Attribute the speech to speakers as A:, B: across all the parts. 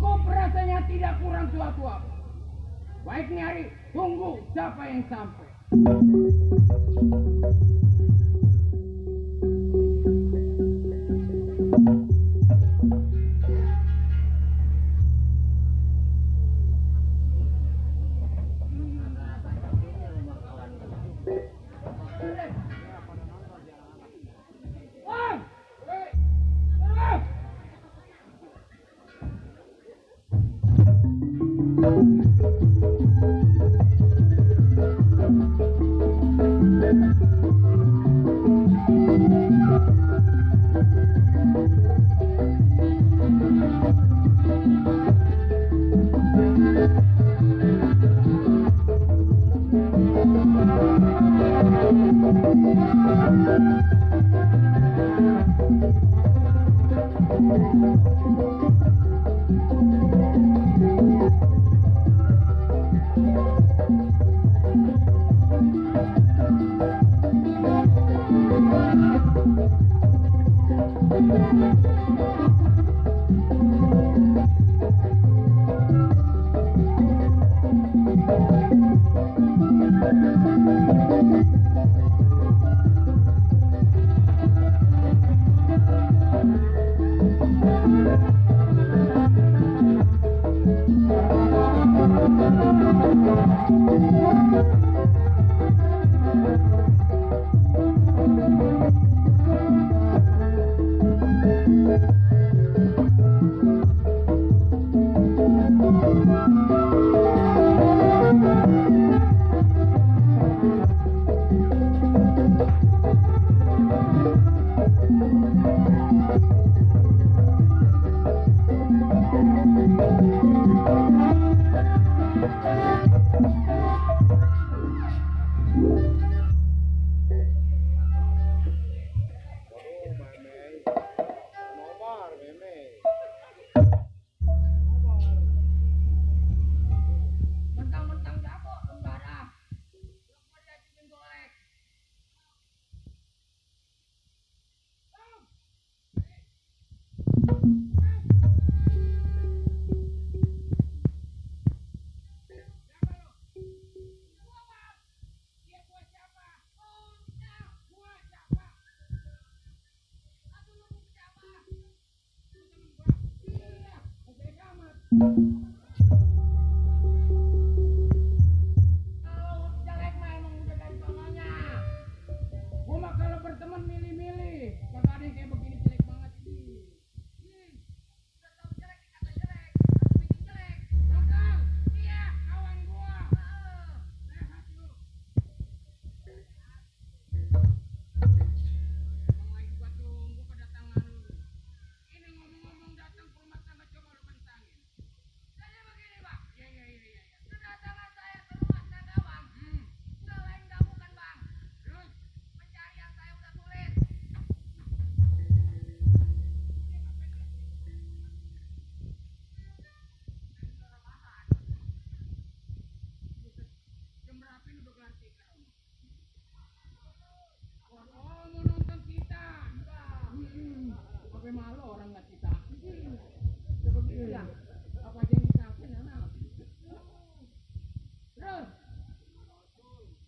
A: Cukup rasanya tidak kurang suatu apa. Baik nyari, tunggu siapa yang sampai. cita-cita. Begitu ya. Apa aja yang disampaikan anak. Terus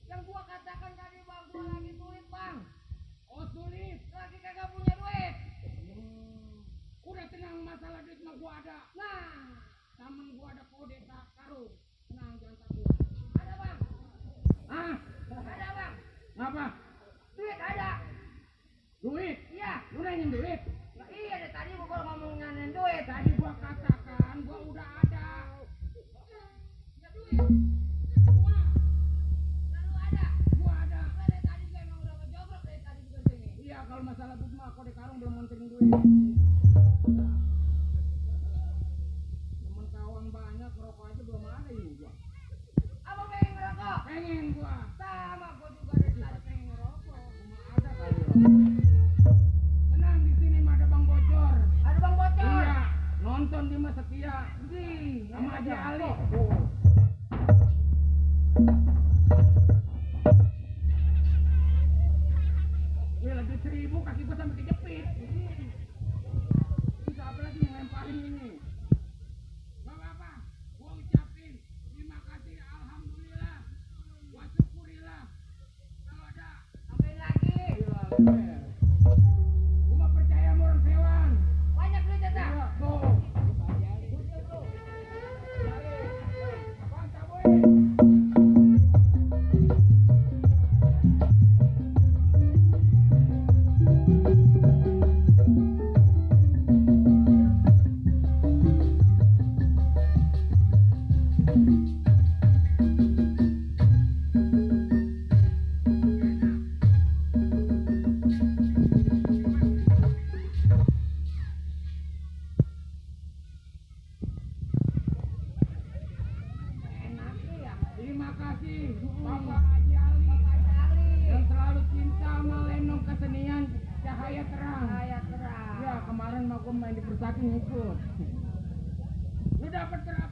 A: yang gua katakan tadi bang, gua lagi sulit bang. Oh sulit, lagi kagak punya duit. Udah tenang, masalah duit mah gua ada. Nah, temen gua ada kode tak karung. Tenang, jangan takut. Ada bang. Ah, ada bang. Ngapa? Duit ada. Duit? Iya. Lu nanyain duit? Nah, iya deh, tadi gua ngomong nanyain duit. Tadi gua katakan gua udah ada. Ya duit. Gua. Lalu ada. Gua ada. Dari tadi gua emang udah ngejogrok dari tadi juga sini. Iya, kalau masalah duit mah kode karung belum monterin duit. Temen kawan banyak, rokok aja belum ada ini gua. Abang pengen ngerokok? Pengen gua. Sama gua juga dari tadi pengen ngerokok. Cuma ada kali rokok. Tenang, di sini mah ada Bang Bocor. Ada Bang Bocor? Iya. Nonton di Mas Setia. Sama Haji Ali. Wih, lagi 1000 kaki gua sampai kejepit. Ini apa lagi yang lemparin ini? Gak apa-apa, gua ucapin terima kasih, alhamdulillah, gua syukurilah. Kalau ada tambahin lagi. Gila, leher. Gua mah percaya sama orang hewan. Banyak duit jatah. Iya, tuh. Apaan taboy? Terima kasih Bapak Haji Ali yang selalu cinta sama lenong kesenian cahaya terang. Ya, kemarin mah gua main di Persaki ngikut. Lu dapat berapa?